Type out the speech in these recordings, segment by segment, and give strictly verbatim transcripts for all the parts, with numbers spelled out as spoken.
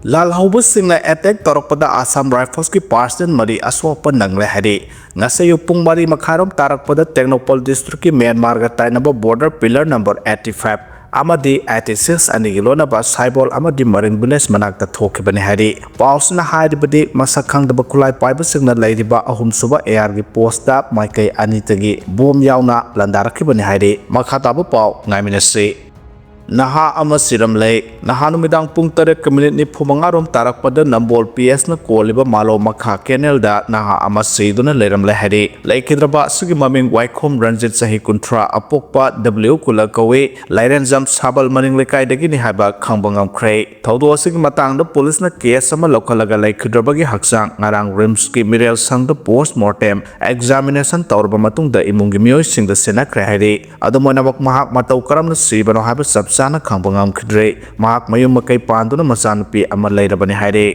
ꯂꯥꯜꯍꯧꯕꯁꯤꯡꯅ attack ꯇꯧꯔꯛꯄꯗ Assam ꯔꯥꯏꯐꯜꯁꯀꯤ personal ꯃꯔꯤ ꯑꯁꯣꯛꯄ ꯅꯪꯂꯦ ꯍꯥꯏꯔꯤ꯫ ꯉꯁꯤ ꯑꯌꯨꯛ ꯄꯨꯡ ꯃꯔꯤ ꯃꯈꯥꯏꯔꯣꯝ ꯇꯥꯔꯛꯄꯗ ꯇꯦꯡꯅꯧꯄꯜ ꯗꯤꯁꯇ꯭ꯔꯤꯛꯀꯤ ꯃ꯭ꯌꯥꯟꯃꯥꯔꯒ ꯇꯥꯏꯅꯕ border pillar number eighty five ꯑꯃꯗꯤ eighty six ꯑꯅꯤꯒꯤ ꯂꯣꯟꯅꯕ ꯁꯥꯏꯕꯣꯜ ꯑꯃꯗꯤ ꯃꯔꯤꯡ ꯚꯤꯂꯦꯖ ꯃꯅꯥꯛꯇ ꯊꯣꯛꯈꯤꯕꯅꯤ ꯍꯥꯏꯔꯤ꯫ ꯄꯥꯎꯁꯤꯅ ꯍꯥꯏꯔꯤꯕꯗꯤ ꯃꯁꯛ ꯈꯪꯗꯕ ꯈꯨꯠꯂꯥꯏ ꯄꯥꯏꯕꯁꯤꯡꯅ ꯂꯩꯔꯤꯕ ꯑꯍꯨꯝꯁꯨꯕ ꯑꯦ ꯑꯥꯔꯒꯤ ꯄꯣꯁꯇ ꯃꯥꯏꯀꯩ ꯑꯅꯤꯗꯒꯤ ꯕꯣꯝ ꯌꯥꯎꯅ ꯂꯥꯟꯗꯥꯔꯛꯈꯤꯕꯅꯤ ꯍꯥꯏꯔꯤ꯫ ꯃꯈꯥ ꯇꯥꯕ ꯄꯥꯎ ꯉꯥꯏꯃꯤꯟꯅꯁꯤ꯫ ꯅꯍꯥ ꯑꯃ ꯁꯤꯔꯝꯂꯦ꯫ ꯅꯍꯥ ꯅꯨꯃꯤꯗꯥꯡ ꯄꯨꯡ ꯇꯔꯦꯠꯀ ꯃꯤꯅꯤꯠ ꯅꯤꯐꯨ ꯃꯉꯥ ꯔꯣꯝ ꯇꯥꯔꯛꯄꯗ ꯅꯝꯕꯣꯜ ꯄꯤ ꯑꯦꯁꯅ ꯀꯣꯜꯂꯤꯕ ꯃꯥꯂꯣꯝ ꯃꯈꯥ ꯀꯦꯅꯦꯜꯗ ꯅꯍꯥ ꯑꯃ ꯁꯤꯗꯨꯅ ꯂꯩꯔꯝꯂꯦ ꯍꯥꯏꯔꯤ꯫ ꯂꯩꯈꯤꯗ꯭ꯔꯕ ꯑꯁꯤꯒꯤ ꯃꯃꯤꯡ ꯋꯥꯏꯈꯣꯝ ꯔꯟꯖꯤꯠ, ꯆꯍꯤ ꯀꯨꯟꯊ꯭ꯔꯥ, ꯑꯄꯣꯛꯄ ꯗꯕ꯭ꯂꯤꯎ ꯀꯨꯂ ꯀꯧꯏ꯫ ꯂꯥꯏꯔꯦꯟꯖꯝ ꯁꯥꯕꯜ ꯃꯅꯤꯡ ꯂꯩꯀꯥꯏꯗꯒꯤꯅꯤ ꯍꯥꯏꯕ ꯈꯪꯕ ꯉꯝꯈ꯭ꯔꯦ꯫ ꯊꯧꯗꯣꯛ ꯑꯁꯤꯒꯤ ꯃꯇꯥꯡꯗ ꯄꯨꯂꯤꯁꯅ ꯀꯦꯁ ꯑꯃ ꯂꯧꯈꯠꯂꯒ ꯂꯩꯈꯤꯗ꯭ꯔꯕꯒꯤ ꯍꯛꯆꯥꯡ ꯉꯔꯥꯡ ꯔꯤꯝꯁꯀꯤ ꯃꯤꯔꯦꯜ ꯁꯪꯗ ꯄꯣꯁ ꯃꯣꯔꯇꯦꯝ ꯑꯦꯛꯖꯥꯃꯤꯅꯦꯁꯟ ꯇꯧꯔꯕ ꯃꯇꯨꯡꯗ ꯏꯃꯨꯡꯒꯤ ꯃꯤꯑꯣꯏꯁꯤꯡꯗ ꯁꯤꯟꯅꯈ꯭ꯔꯦ ꯍꯥꯏꯔꯤ꯫ ꯑꯗꯨꯝ ꯑꯣꯏꯅꯃꯛ ꯃꯍꯥꯛ ꯃꯇꯧ ꯀꯔꯝꯅ ꯁꯤꯕꯅꯣ ꯍꯥꯏꯕ ꯆꯞ ꯆꯥꯅ ꯈꯪꯕ ꯉꯝꯈꯤꯗ꯭ꯔꯦ꯫ ꯃꯍꯥꯛ ꯃꯌꯨꯝ ꯃꯀꯩ ꯄꯥꯟꯗꯨꯅ ꯃꯆꯥꯅꯨꯄꯤ ꯑꯃ ꯂꯩꯔꯕꯅꯤ ꯍꯥꯏꯔꯤ꯫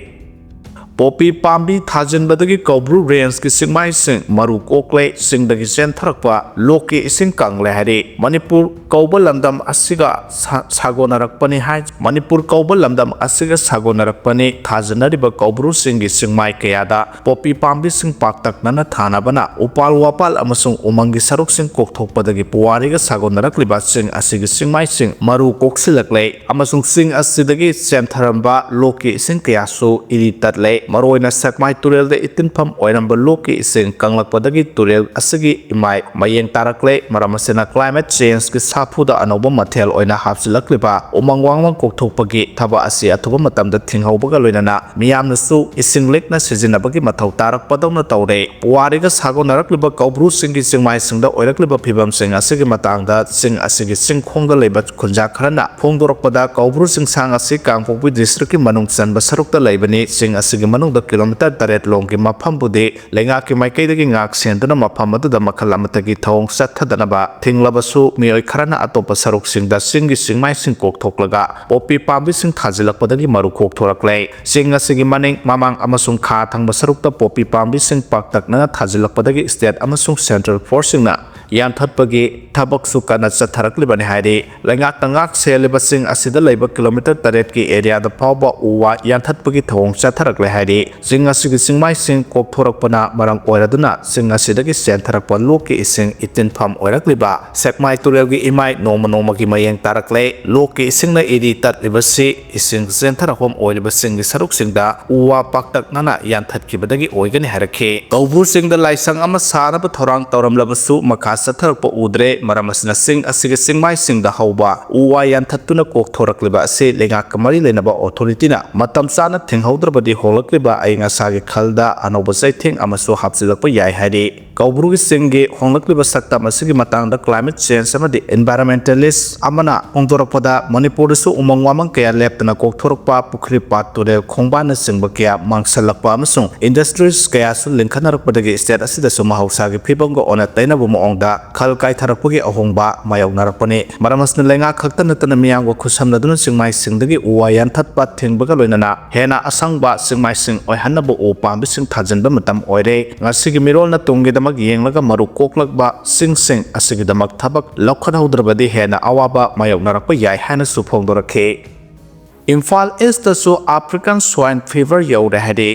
ꯄꯣꯄꯤ ꯄꯥꯝꯕꯤ ꯊꯥꯖꯤꯟꯕꯗꯒꯤ ꯀꯧꯕ꯭ꯔꯨ ꯔꯦꯟꯖꯀꯤ ꯆꯤꯡꯃꯥꯏꯁꯤꯡ ꯃꯔꯨ ꯀꯣꯛꯂꯦ꯫ ꯆꯤꯡꯗꯒꯤ ꯆꯦꯟꯊꯔꯛꯄ ꯂꯣꯛꯀꯤ ꯏꯁꯤꯡ ꯀꯪꯂꯦ ꯍꯥꯏꯔꯤ꯫ ꯃꯅꯤꯄꯨꯔ ꯀꯧꯕ ꯂꯝꯗꯝ ꯑꯁꯤꯒ ꯁꯥ-, ꯁꯥꯒꯣꯟꯅꯔꯛꯄꯅꯤ ꯍꯥꯏ꯫ ꯃꯅꯤꯄꯨꯔ ꯀꯧꯕ ꯂꯝꯗꯝ ꯑꯁꯤꯒ ꯁꯥꯒꯣꯟꯅꯔꯛꯄꯅꯤ꯫ ꯊꯥꯖꯤꯟꯅꯔꯤꯕ ꯀꯧꯕ꯭ꯔꯨ ꯆꯤꯡꯒꯤ ꯆꯤꯡꯃꯥꯏ ꯀꯌꯥꯗ ꯄꯣꯄꯤ ꯄꯥꯝꯕꯤꯁꯤꯡ ꯄꯥꯛꯇꯛꯅꯅ ꯊꯥꯅꯕꯅ ꯎꯄꯥꯜ ꯋꯥꯄꯥꯜ ꯑꯃꯁꯨꯡ ꯎꯃꯪꯒꯤ ꯁꯔꯨꯛꯁꯤꯡ ꯀꯣꯛꯊꯣꯛꯄꯗꯒꯤ ꯄꯨꯋꯥꯔꯤꯒ ꯁꯥꯒꯣꯟꯅꯔꯛꯂꯤꯕ ꯆꯤꯡ ꯑꯁꯤꯒꯤ ꯆꯤꯡꯃꯥꯏꯁꯤꯡ ꯃꯔꯨ ꯀꯣꯛꯁꯤꯜꯂꯛꯂꯦ꯫ ꯑꯃꯁꯨꯡ ꯆꯤꯡ ꯑꯁꯤꯗꯒꯤ ꯆꯦꯟꯊꯔꯝꯕ ꯂꯣꯛꯀꯤ ꯏꯁꯤꯡ ꯀꯌꯥꯁꯨ ꯏꯔꯤ ꯇꯠꯂꯦ꯫ ꯃꯔꯨꯑꯣꯏꯅ ꯁꯦꯛꯃꯥꯏ ꯇꯨꯔꯦꯜꯗ ꯏꯇꯤꯟꯐꯝ ꯑꯣꯏꯔꯝꯕ ꯂꯣꯛꯀꯤ ꯏꯁꯤꯡ ꯀꯪꯂꯛꯄꯗꯒꯤ ꯇꯨꯔꯦꯜ ꯑꯁꯤꯒꯤ ꯏꯃꯥꯏ ꯃꯌꯦꯡ ꯇꯥꯔꯛꯂꯦ꯫ ꯃꯔꯝ ꯑꯁꯤꯅ ꯀ꯭ꯂꯥꯏꯃꯦꯠ ꯆꯦꯟꯖꯀꯤ ꯁꯥꯐꯨꯗ ꯑꯅꯧꯕ ꯃꯊꯦꯜ ꯑꯣꯏꯅ ꯍꯥꯞꯆꯤꯜꯂꯛꯂꯤꯕ ꯎꯃꯪ ꯋꯥꯃꯪ ꯀꯣꯛꯊꯣꯛꯄꯒꯤ ꯊꯕꯛ ꯑꯁꯤ ꯑꯊꯨꯕ ꯃꯇꯝꯗ ꯊꯤꯡꯍꯧꯕꯒ ꯂꯣꯏꯅꯅ ꯃꯤꯌꯥꯝꯅꯁꯨ ꯏꯁꯤꯡ ꯂꯤꯛꯅ ꯁꯤꯖꯤꯟꯅꯕꯒꯤ ꯃꯊꯧ ꯇꯥꯔꯛꯄꯗꯧꯅ ꯇꯧꯔꯦ꯫ ꯄꯨꯋꯥꯔꯤꯒ ꯁꯥꯒꯣꯟꯅꯔꯛꯂꯤꯕ ꯀꯧꯕ꯭ꯔꯨꯁꯤꯡꯒꯤ ꯆꯤꯡꯃꯥꯏꯁꯤꯡꯗ ꯑꯣꯏꯔꯛꯂꯤꯕ ꯐꯤꯕꯝꯁꯤꯡ ꯑꯁꯤꯒꯤ ꯃꯇꯥꯡꯗ ꯆꯤꯡ ꯑꯁꯤꯒꯤ ꯆꯤꯡꯈꯣꯡꯗ ꯂꯩꯕ ꯈꯨꯟꯖꯥ ꯈꯔꯅ ꯐꯣꯡꯗꯣꯔꯛꯄꯗ, ꯀꯧꯕ꯭ꯔꯨ ꯆꯤꯡꯁꯥꯡ ꯑꯁꯤ ꯀꯥꯡꯄꯣꯛꯄꯤ ꯗꯤꯁꯇ꯭ꯔꯤꯛꯀꯤ ꯃꯅꯨꯡ ꯆꯟꯕ ꯁꯔꯨꯛꯇ ꯂꯩꯕꯅꯤ꯫ ꯆꯤꯡ ꯑꯁꯤꯒꯤ ꯃꯅꯨꯡꯗ ꯀꯤꯂꯣꯃꯤꯇꯔ ꯇꯔꯦꯠ ꯂꯣꯝꯒꯤ ꯃꯐꯝꯕꯨꯗꯤ ꯂꯩꯉꯥꯛꯀꯤ ꯃꯥꯏꯀꯩꯗꯒꯤ ꯉꯥꯛ ꯁꯦꯟꯗꯨꯅ ꯃꯐꯝ ꯑꯗꯨꯗ ꯃꯈꯜ ꯑꯃꯠꯇꯒꯤ ꯊꯧꯑꯣꯡ ꯆꯠꯊꯗꯅꯕ ꯊꯤꯡꯂꯕꯁꯨ, ꯃꯤꯑꯣꯏ ꯈꯔꯅ ꯑꯇꯣꯞꯄ ꯁꯔꯨꯛꯁꯤꯡꯗ ꯆꯤꯡꯒꯤ ꯆꯤꯡꯃꯥꯏꯁꯤꯡ ꯀꯣꯛꯊꯣꯛꯂꯒ ꯄꯣꯄꯤ ꯄꯥꯝꯕꯤꯁꯤꯡ ꯊꯥꯖꯤꯜꯂꯛꯄꯗꯒꯤ ꯃꯔꯨ ꯀꯣꯛꯊꯣꯔꯛꯂꯦ꯫ ꯆꯤꯡ ꯑꯁꯤꯒꯤ ꯃꯅꯤꯡ, ꯃꯃꯥꯡ ꯑꯃꯁꯨꯡ ꯈꯥ ꯊꯪꯕ ꯁꯔꯨꯛꯇ ꯄꯣꯄꯤ ꯄꯥꯝꯕꯤꯁꯤꯡ ꯄꯥꯛꯇꯛꯅꯅ ꯊꯥꯖꯤꯜꯂꯛꯄꯗꯒꯤ ꯁ꯭ꯇꯦꯠ ꯑꯃꯁꯨꯡ ꯁꯦꯟꯇ꯭ꯔꯦꯜ ꯐꯣꯔꯁꯁꯤꯡꯅ ꯌꯥꯟꯊꯠꯄꯒꯤ ꯊꯕꯛꯁꯨ ꯀꯟꯅ ꯆꯠꯊꯔꯛꯂꯤꯕꯅꯤ ꯍꯥꯏꯔꯤ꯫ ꯂꯩꯉꯥꯛꯅ ꯉꯥꯛ ꯁꯦꯜꯂꯤꯕꯁꯤꯡ ꯑꯁꯤꯗ ꯂꯩꯕ ꯀꯤꯂꯣꯃꯤꯇꯔ ꯇꯔꯦꯠꯀꯤ ꯑꯦꯔꯤꯌꯥꯗ ꯐꯥꯎꯕ ꯎ ꯋꯥ ꯌꯥꯟꯊꯠꯄꯒꯤ ꯊꯧꯑꯣꯡ ꯆꯠꯊꯔꯛꯂꯦ ꯍꯥꯏꯔꯤ꯫ ꯆꯤꯡ ꯑꯁꯤꯒꯤ ꯆꯤꯡꯃꯥꯏꯁꯤꯡ ꯀꯣꯛꯊꯣꯔꯛꯄꯅ ꯃꯔꯝ ꯑꯣꯏꯔꯗꯨꯅ ꯆꯤꯡ ꯑꯁꯤꯗꯒꯤ ꯆꯦꯟꯊꯔꯛꯄ ꯂꯣꯛꯀꯤ ꯏꯁꯤꯡ ꯏꯇꯤꯟꯐꯝ ꯑꯣꯏꯔꯛꯂꯤꯕ ꯁꯦꯛꯃꯥꯏ ꯇꯨꯔꯦꯜꯒꯤ ꯏꯃꯥꯏ ꯅꯣꯡꯃ ꯅꯣꯡꯃꯒꯤ ꯃꯌꯦꯡ ꯇꯥꯔꯛꯂꯦ꯫ ꯂꯣꯛꯀꯤ ꯏꯁꯤꯡꯅ ꯏꯔꯤ ꯇꯠꯂꯤꯕꯁꯤ ꯏꯁꯤꯡ ꯆꯦꯟꯊꯔꯛꯐꯝ ꯑꯣꯏꯔꯤꯕ ꯆꯤꯡꯒꯤ ꯁꯔꯨꯛꯁꯤꯡꯗ ꯎ ꯋꯥ ꯄꯥꯛꯇꯛꯅꯅ ꯌꯥꯟꯊꯠꯈꯤꯕꯗꯒꯤ ꯑꯣꯏꯒꯅꯤ ꯍꯥꯏꯔꯛꯈꯤ꯫ ꯀꯧꯕ꯭ꯔꯨ ꯆꯤꯡꯗ ꯂꯥꯏꯁꯪ ꯑꯃ ꯁꯥꯅꯕ ꯊꯧꯔꯥꯡ ꯇꯧꯔꯝꯂꯕꯁꯨ ꯃꯈꯥ ꯆꯠꯊꯔꯛꯄ ꯎꯗ꯭ꯔꯦ꯫ ꯃꯔꯝ ꯑꯁꯤꯅ ꯆꯤꯡ ꯑꯁꯤꯒꯤ ꯆꯤꯡꯃꯥꯏꯁꯤꯡꯗ ꯍꯧꯕ ꯎ ꯋꯥ ꯌꯥꯟꯊꯠꯇꯨꯅ ꯀꯣꯛꯊꯣꯔꯛꯂꯤꯕ ꯑꯁꯤ ꯂꯩꯉꯥꯛꯀ ꯃꯔꯤ ꯂꯩꯅꯕ ꯑꯣꯊꯣꯔꯤꯇꯤꯅ ꯃꯇꯝ ꯆꯥꯅ ꯊꯤꯡꯍꯧꯗ꯭ꯔꯕꯗꯤ ꯍꯣꯡꯂꯛꯂꯤꯕ ꯑꯏꯪ ꯑꯁꯥꯒꯤ ꯈꯜꯗ ꯑꯅꯧꯕ ꯆꯩꯊꯦꯡ ꯑꯃꯁꯨ ꯍꯥꯞꯆꯤꯜꯂꯛꯄ ꯌꯥꯏ ꯍꯥꯏꯔꯤ꯫ ꯀꯧꯕ꯭ꯔꯨꯒꯤ ꯆꯤꯡꯒꯤ ꯍꯣꯡꯂꯛꯂꯤꯕ ꯁꯛꯇꯝ ꯑꯁꯤꯒꯤ ꯃꯇꯥꯡꯗ climate change ꯑꯃꯗꯤ environmentalist ꯑꯃꯅ ꯐꯣꯡꯗꯣꯔꯛꯄꯗ ꯃꯅꯤꯄꯨꯔꯗꯁꯨ ꯎꯃꯪ ꯋꯥꯃꯪ ꯀꯌꯥ ꯂꯦꯞꯇꯅ ꯀꯣꯛꯊꯣꯔꯛꯄ, ꯄꯨꯈ꯭ꯔꯤ, ꯄꯥꯠ, ꯇꯨꯔꯦꯜ, ꯈꯣꯡꯕꯥꯟꯅꯆꯤꯡꯕ ꯀꯌꯥ ꯃꯥꯡꯁꯤꯜꯂꯛꯄ ꯑꯃꯁꯨꯡ industries ꯀꯌꯥꯁꯨ ꯂꯤꯡꯈꯠꯅꯔꯛꯄꯗꯒꯤ state ꯑꯁꯤꯗꯁꯨ ꯃꯍꯧꯁꯥꯒꯤ ꯐꯤꯕꯝꯒ ꯑꯣꯟꯅ ꯇꯩꯅꯕ ꯃꯑꯣꯡꯗ ꯈꯜ ꯀꯥꯏꯊꯔꯛꯄꯒꯤ ꯑꯍꯣꯡꯕ ꯃꯥꯌꯣꯛꯅꯔꯛꯄꯅꯤ꯫ ꯃꯔꯝ ꯑꯁꯤꯅ ꯂꯩꯉꯥꯛ ꯈꯛꯇ ꯅꯠꯇꯅ ꯃꯤꯌꯥꯝꯒ ꯈꯨꯠꯁꯝꯅꯗꯨꯅ ꯆꯤꯡꯃꯥꯏꯁꯤꯡꯗꯒꯤ ꯎ ꯋꯥ ꯌꯥꯟꯊꯠꯄ ꯊꯤꯡꯕꯒ ꯂꯣꯏꯅꯅ ꯍꯦꯟꯅ ꯑꯁꯪꯕ ꯆꯤꯡꯃꯥꯏꯁꯤꯡ ꯑꯣꯏꯍꯟꯅꯕ ꯎ ꯄꯥꯝꯕꯤꯁꯤꯡ ꯊꯥꯖꯤꯟꯕ ꯃꯇꯝ ꯑꯣꯏꯔꯦ꯫ ꯉꯁꯤꯒꯤ ꯃꯤꯔꯣꯜꯅ ꯇꯨꯡꯒꯤꯗꯃꯛ ꯌꯦꯡꯂꯒ ꯃꯔꯨ ꯀꯣꯛꯂꯛꯄ ꯆꯤꯡꯁꯤꯡ ꯑꯁꯤꯒꯤꯗꯃꯛ ꯊꯕꯛ ꯂꯧꯈꯠꯍꯧꯗ꯭ꯔꯕꯗꯤ ꯍꯦꯟꯅ ꯑꯋꯥꯕ ꯃꯥꯌꯣꯛꯅꯔꯛꯄ ꯌꯥꯏ ꯍꯥꯏꯅꯁꯨ ꯐꯣꯡꯗꯣꯔꯛꯈꯤ꯫ ꯏꯝꯐꯥꯜ ꯏꯁꯇꯁꯨ African Swine Fever ꯌꯧꯔꯦ ꯍꯥꯏꯔꯤ꯫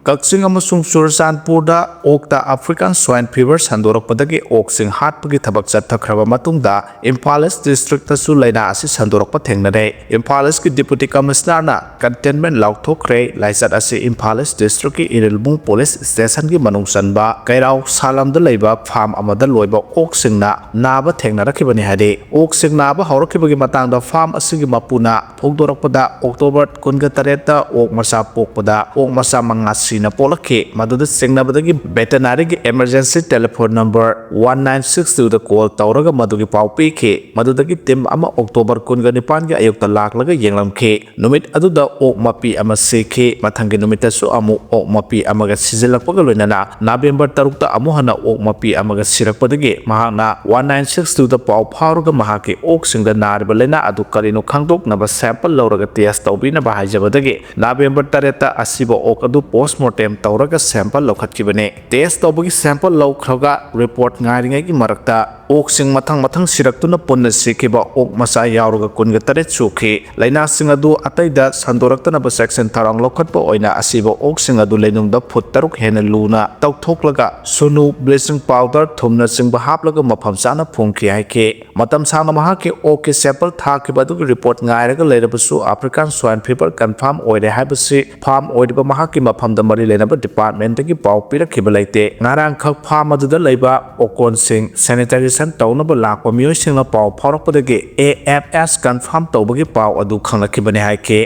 ꯀꯛꯆꯤꯡ ꯑꯃꯁꯨꯡ ꯆꯨꯔꯆꯥꯟꯄꯨꯔꯗ ꯑꯣꯛꯇ African Swine Fever ꯁꯟꯗꯣꯔꯛꯄꯗꯒꯤ ꯑꯣꯛꯁꯤꯡ ꯍꯥꯠꯄꯒꯤ ꯊꯕꯛ ꯆꯠꯊꯈ꯭ꯔꯕ ꯃꯇꯨꯡꯗ ꯏꯝꯐꯥꯜ ꯏꯁ ꯗꯤꯁꯇ꯭ꯔꯤꯛꯇꯁꯨ ꯂꯥꯏꯅꯥ ꯑꯁꯤ ꯁꯟꯗꯣꯔꯛꯄ ꯊꯦꯡꯅꯔꯦ꯫ ꯏꯝꯐꯥꯜ ꯏꯁꯀꯤ Deputy Commissionerꯅ containment ꯂꯥꯎꯊꯣꯛꯈ꯭ꯔꯦ꯫ ꯂꯥꯏꯆꯠ ꯑꯁꯤ ꯏꯝꯐꯥꯜ ꯏꯁ ꯗꯤꯁꯇ꯭ꯔꯤꯛꯀꯤ ꯏꯔꯤꯜꯕꯨꯡ ꯄꯨꯂꯤꯁ ꯁ꯭ꯇꯦꯁꯟꯒꯤ ꯃꯅꯨꯡ ꯆꯟꯕ ꯀꯩꯔꯥꯎ ꯁꯥꯂꯝꯗ ꯂꯩꯕ ꯐꯥꯔꯝ ꯑꯃꯗ ꯂꯣꯏꯕ ꯑꯣꯛꯁꯤꯡꯅ ꯅꯥꯕ ꯊꯦꯡꯅꯔꯛꯈꯤꯕꯅꯤ ꯍꯥꯏꯔꯤ꯫ ꯑꯣꯛꯁꯤꯡ ꯅꯥꯕ ꯍꯧꯔꯛꯈꯤꯕꯒꯤ ꯃꯇꯥꯡꯗ ꯐꯥꯔꯝ ꯑꯁꯤꯒꯤ ꯃꯄꯨꯅ ꯐꯣꯡꯗꯣꯔꯛꯄꯗ, ꯑꯣꯛꯇꯣꯕꯔ ꯀꯨꯟꯒ ꯇꯔꯦꯠꯇ ꯑꯣꯛ ꯃꯆꯥ ꯄꯣꯛꯄꯗ ꯑꯣꯛ ꯃꯆꯥ ꯃꯉꯥ ꯁꯤꯅ ꯄꯣꯛꯂꯛꯈꯤ꯫ ꯃꯗꯨꯗ ꯆꯤꯡꯅꯕꯗꯒꯤ ꯚꯦꯇꯦꯅꯥꯔꯤꯒꯤ emergency telephone number one nine six twoꯗ call ꯇꯧꯔꯒ ꯃꯗꯨꯒꯤ ꯄꯥꯎ ꯄꯤꯈꯤ꯫ ꯃꯗꯨꯗꯒꯤ team ꯑꯃ ꯑꯣꯛꯇꯣꯕꯔ ꯀꯨꯟꯒ ꯅꯤꯄꯥꯟꯒꯤ ꯑꯌꯨꯛꯇ ꯂꯥꯛꯂꯒ ꯌꯦꯡꯂꯝꯈꯤ꯫ ꯅꯨꯃꯤꯠ ꯑꯗꯨꯗ ꯑꯣꯛ ꯃꯄꯤ ꯑꯃ ꯁꯤꯈꯤ꯫ ꯃꯊꯪꯒꯤ ꯅꯨꯃꯤꯠꯇꯁꯨ ꯑꯃꯨꯛ ꯑꯣꯛ ꯃꯄꯤ ꯑꯃꯒ ꯁꯤꯖꯤꯜꯂꯛꯄꯒ ꯂꯣꯏꯅꯅ ꯅꯕꯦꯝꯕꯔ ꯇꯔꯨꯛꯇ ꯑꯃꯨꯛ ꯍꯟꯅ ꯑꯣꯛ ꯃꯄꯤ ꯑꯃꯒ ꯁꯤꯔꯛꯄꯗꯒꯤ ꯃꯍꯥꯛꯅ one nine six twoꯗ ꯄꯥꯎ ꯐꯥꯎꯔꯒ ꯃꯍꯥꯛꯀꯤ ꯑꯣꯛꯁꯤꯡꯗ ꯅꯥꯔꯤꯕ ꯂꯥꯏꯅꯥ ꯑꯗꯨ ꯀꯔꯤꯅꯣ ꯈꯪꯗꯣꯛꯅꯕ sample ꯂꯧꯔꯒ test ꯇꯧꯕꯤꯅꯕ ꯍꯥꯏꯖꯕꯗꯒꯤ ꯅꯕꯦꯝꯕꯔ ꯇꯔꯦꯠꯇ ꯑꯁꯤꯕ ꯑꯣꯛ ꯑꯗꯨ post ꯃꯣꯔꯇꯦꯝ ꯇꯧꯔꯒ ꯁꯦꯝꯄꯜ ꯂꯧꯈꯠꯈꯤꯕꯅꯤ꯫ ꯇꯦꯁ ꯇꯧꯕꯒꯤ ꯁꯦꯝꯄꯜ ꯂꯧꯈ꯭ꯔꯒ ꯔꯤꯄꯣꯔꯠ ꯉꯥꯏꯔꯤꯉꯩꯒꯤ ꯃꯔꯛꯇ ꯑꯣꯛꯁꯤꯡ ꯃꯊꯪ ꯃꯊꯪ ꯁꯤꯔꯛꯇꯨꯅ ꯄꯨꯟꯅ ꯁꯤꯈꯤꯕ ꯑꯣꯛ ꯃꯆꯥ ꯌꯥꯎꯔꯒ ꯀꯨꯟꯒ ꯇꯔꯦꯠ ꯁꯨꯈꯤ꯫ ꯂꯥꯏꯅꯥꯁꯤꯡ ꯑꯗꯨ ꯑꯇꯩꯗ ꯁꯟꯗꯣꯔꯛꯇꯅꯕ ꯆꯦꯛꯁꯤꯟ ꯊꯧꯔꯥꯡ ꯂꯧꯈꯠꯄ ꯑꯣꯏꯅ ꯑꯁꯤꯕ ꯑꯣꯛꯁꯤꯡ ꯑꯗꯨ ꯂꯩꯅꯨꯡꯗ ꯐꯨꯠ ꯇꯔꯨꯛ ꯍꯦꯟꯅ ꯂꯨꯅ ꯇꯧꯊꯣꯛꯂꯒ ꯁꯨꯅꯨ, ꯕ꯭ꯂꯤꯆꯤꯡ ꯄꯥꯎꯗꯔ, ꯊꯨꯝꯅꯆꯤꯡꯕ ꯍꯥꯞꯂꯒ ꯃꯐꯝ ꯆꯥꯅ ꯐꯨꯝꯈꯤ ꯍꯥꯏꯈꯤ꯫ ꯃꯇꯝ ꯁꯥꯡꯅ ꯃꯍꯥꯛꯀꯤ ꯑꯣꯛꯀꯤ ꯁꯦꯝꯄꯜ ꯊꯥꯈꯤꯕ ꯑꯗꯨꯒꯤ ꯔꯤꯄꯣꯔꯠ ꯉꯥꯏꯔꯒ ꯂꯩꯔꯕꯁꯨ African Swine Fever confirm ꯑꯣꯏꯔꯦ ꯍꯥꯏꯕꯁꯤ ꯐꯥꯔꯝ ꯑꯣꯏꯔꯤꯕ ꯃꯍꯥꯛꯀꯤ ꯃꯐꯝꯗ ꯃꯔꯤ ꯂꯩꯅꯕ ꯗꯤꯄꯥꯔꯠꯃꯦꯟꯇꯒꯤ ꯄꯥꯎ ꯄꯤꯔꯛꯈꯤꯕ ꯂꯩꯇꯦ꯫ ꯉꯔꯥꯡꯈꯛ ꯐꯥꯔꯝ ꯑꯗꯨꯗ ꯂꯩꯕ ꯑꯣꯀꯣꯟꯁꯤꯡ ꯁꯦꯅꯤꯇꯥꯏꯖꯦꯁꯟ ꯇꯧꯅꯕ ꯂꯥꯛꯄ ꯃꯤꯑꯣꯏꯁꯤꯡꯅ ꯄꯥꯎ ꯐꯥꯎꯔꯛꯄꯗꯒꯤ A F S confirm ꯇꯧꯕꯒꯤ ꯄꯥꯎ ꯑꯗꯨ ꯈꯪꯂꯛꯈꯤꯕꯅꯤ ꯍꯥꯏꯈꯤ꯫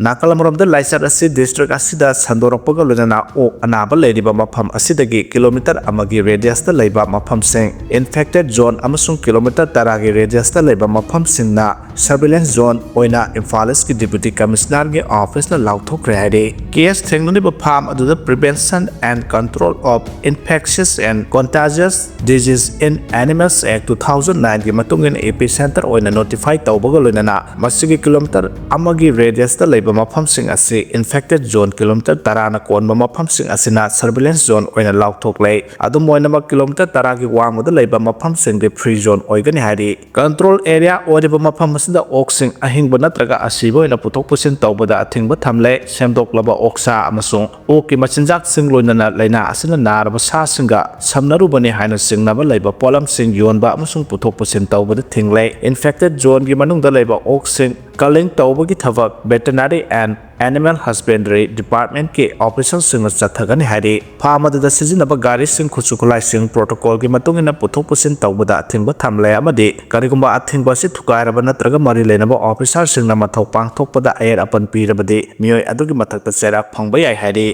ꯅꯥꯀꯜ ꯑꯃꯔꯣꯝꯗ ꯂꯥꯏꯆꯠ ꯑꯁꯤ ꯗꯤꯁꯇ꯭ꯔꯤꯛ ꯑꯁꯤꯗ ꯁꯟꯗꯣꯔꯛꯄꯒ ꯂꯣꯏꯅꯅ ꯑꯣꯛ ꯑꯅꯥꯕ ꯂꯩꯔꯤꯕ ꯃꯐꯝ ꯑꯁꯤꯗꯒꯤ ꯀꯤꯂꯣꯃꯤꯇꯔ ꯑꯃꯒꯤ ꯔꯦꯗꯤꯌꯁꯇ ꯂꯩꯕ ꯃꯐꯝꯁꯤꯡ, ꯏꯟꯐꯦꯛꯇꯦꯗ ꯖꯣꯟ ꯑꯃꯁꯨꯡ ꯀꯤꯂꯣꯃꯤꯇꯔ ꯇꯔꯥꯒꯤ ꯔꯦꯗꯤꯌꯁꯇ ꯂꯩꯕ ꯃꯐꯝꯁꯤꯡꯅ ꯁꯔꯚꯤꯂꯦꯟꯁ ꯖꯣꯟ ꯑꯣꯏꯅ ꯏꯝꯐꯥꯜ ꯏꯁꯀꯤ ꯗꯤꯄ꯭ꯌꯨꯇꯤ ꯀꯃꯤꯁꯅꯔꯒꯤ ꯑꯣꯐꯤꯁꯅ ꯂꯥꯎꯊꯣꯛꯈ꯭ꯔꯦ ꯍꯥꯏꯔꯤ꯫ ꯀꯦꯁ ꯊꯦꯡꯅꯔꯤꯕ ꯐꯥꯔꯝ ꯑꯗꯨꯗ Prevention and Control of Infectious and Contagious Disease in Animals Act two thousand nine ꯒꯤ ꯃꯇꯨꯡ ꯏꯟꯅ epicenter ꯑꯣꯏꯅ ꯅꯣꯇꯤꯐꯥꯏ ꯇꯧꯕꯒ ꯂꯣꯏꯅꯅ ꯃꯁꯤꯒꯤ ꯀꯤꯂꯣꯃꯤꯇꯔ ꯑꯃꯒꯤ ꯔꯦꯗꯤꯌꯁꯇ ꯂꯩꯕ ꯃꯐꯝꯁꯤꯡ ꯑꯁꯤ ꯏꯟꯐꯦꯛꯇꯦꯗ ꯖꯣꯟ ꯀꯤꯂꯣꯃꯤꯇꯔ ꯇꯔꯥꯅ ꯀꯣꯟꯕ ꯃꯐꯝꯁꯤꯡ ꯑꯁꯤꯅ ꯁꯔꯚꯤꯂꯦꯟꯁ ꯖꯣꯟ ꯑꯣꯏꯅ ꯂꯥꯎꯊꯣꯛꯂꯦ꯫ ꯑꯗꯨꯝ ꯑꯣꯏꯅꯃꯛ, ꯀꯤꯂꯣꯃꯤꯇꯔ ꯇꯔꯥꯒꯤ ꯋꯥꯡꯃꯗ ꯂꯩꯕ ꯃꯐꯝꯁꯤꯡꯗꯤ ꯐ꯭ꯔꯤ ꯖꯣꯟ ꯑꯣꯏꯒꯅꯤ ꯍꯥꯏꯔꯤ꯫ ꯀꯟꯇ꯭ꯔꯣꯜ ꯑꯦꯔꯤꯌꯥ ꯑꯣꯏꯔꯤꯕ ꯃꯐꯝ ꯑꯁꯤꯗ ꯑꯣꯛꯁꯤꯡ ꯑꯍꯤꯡꯕ ꯅꯠꯇ꯭ꯔꯒ ꯑꯁꯤꯕ ꯑꯣꯏꯅ ꯄꯨꯊꯣꯛ ꯄꯨꯁꯤꯟ ꯇꯧꯕꯗ ꯑꯊꯤꯡꯕ ꯊꯝꯂꯦ꯫ ꯁꯦꯝꯗꯣꯛꯂꯕ ꯑꯣꯛꯁꯥ ꯑꯃꯁꯨꯡ ꯑꯣꯛꯀꯤ ꯃꯆꯤꯟꯖꯥꯛꯁꯤꯡ, ꯂꯣꯏꯅꯅ ꯂꯥꯏꯅꯥ ꯑꯁꯤꯅ ꯅꯥꯔꯕ ꯁꯥꯁꯤꯡꯒ ꯁꯝꯅꯔꯨꯕꯅꯤ ꯍꯥꯏꯅ ꯆꯤꯡꯅꯕ ꯂꯩꯕ ꯄꯣꯠꯂꯝꯁꯤꯡ ꯌꯣꯟꯕ ꯑꯃꯁꯨꯡ ꯄꯨꯊꯣꯛ ꯄꯨꯁꯤꯟ ꯇꯧꯕꯗ ꯊꯤꯡꯂꯦ꯫ ꯏꯟꯐꯦꯛꯇꯦꯗ ꯖꯣꯟꯒꯤ ꯃꯅꯨꯡꯗ ꯂꯩꯕ ꯑꯣꯛꯁꯤꯡ ꯀꯂꯤꯡ ꯇꯧꯕꯒꯤ ꯊꯕꯛ Veterinary and Animal Husbandry Department ꯀꯤ ꯑꯣꯐꯤꯁꯔꯁꯤꯡꯅ ꯆꯠꯊꯒꯅꯤ ꯍꯥꯏꯔꯤ꯫ ꯐꯥꯔꯝ ꯑꯗꯨꯗ ꯁꯤꯖꯤꯟꯅꯕ ꯒꯥꯔꯤꯁꯤꯡ, ꯈꯨꯠꯁꯨ ꯈꯨꯠꯂꯥꯏꯁꯤꯡ ꯄ꯭ꯔꯣꯇꯣꯀꯣꯜꯒꯤ ꯃꯇꯨꯡ ꯏꯟꯅ ꯄꯨꯊꯣꯛ ꯄꯨꯁꯤꯟ ꯇꯧꯕꯗ ꯑꯊꯤꯡꯕ ꯊꯝꯂꯦ ꯑꯃꯗꯤ ꯀꯔꯤꯒꯨꯝꯕ ꯑꯊꯤꯡꯕ ꯑꯁꯤ ꯊꯨꯒꯥꯏꯔꯕ ꯅꯠꯇ꯭ꯔꯒ ꯃꯔꯤ ꯂꯩꯅꯕ ꯑꯣꯐꯤꯁꯥꯔꯁꯤꯡꯅ ꯃꯊꯧ ꯄꯥꯡꯊꯣꯛꯄꯗ ꯑꯌꯦꯠ ꯑꯄꯟ ꯄꯤꯔꯕꯗꯤ ꯃꯤꯑꯣꯏ ꯑꯗꯨꯒꯤ ꯃꯊꯛꯇ ꯆꯩꯔꯥꯛ ꯐꯪꯕ ꯌꯥꯏ ꯍꯥꯏꯔꯤ꯫